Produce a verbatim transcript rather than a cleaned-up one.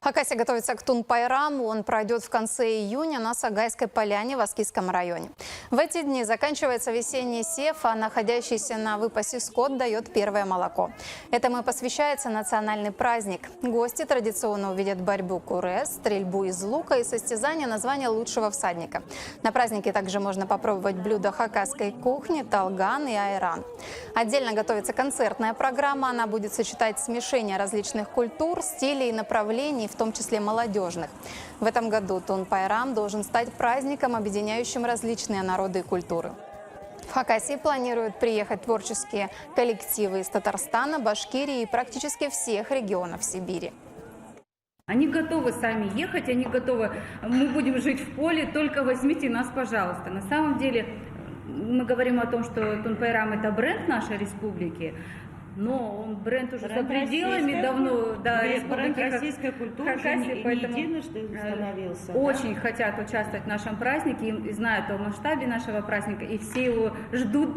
Хакасия готовится к Тун-пайраму. Он пройдёт в конце июня на Согайской поляне в Аскизском районе. В эти дни заканчивается весенний сев, а находящийся на выпасе скот даёт первое молоко. Этому посвящается национальный праздник. Гости традиционно увидят борьбу курес, стрельбу из лука и состязание на звание лучшего всадника. На празднике также можно попробовать блюда хакасской кухни, талган и айран. Отдельно готовится концертная программа. Она будет сочетать смешение различных культур, стилей и направлений, в том числе молодёжных. В этом году Тун-пайрам должен стать праздником, объединяющим различные народы и культуры. В Хакасии планируют приехать творческие коллективы из Татарстана, Башкирии и практически всех регионов Сибири. Они готовы сами ехать, они готовы. Мы будем жить в поле, только возьмите нас, пожалуйста. На самом деле, мы говорим о том, что Тун-пайрам — это бренд нашей республики, но он бренд уже за пределами давно, да, бренд российской культуры уже не единожды установился, да? Очень хотят участвовать в нашем празднике и знают о масштабе нашего праздника, и все его ждут.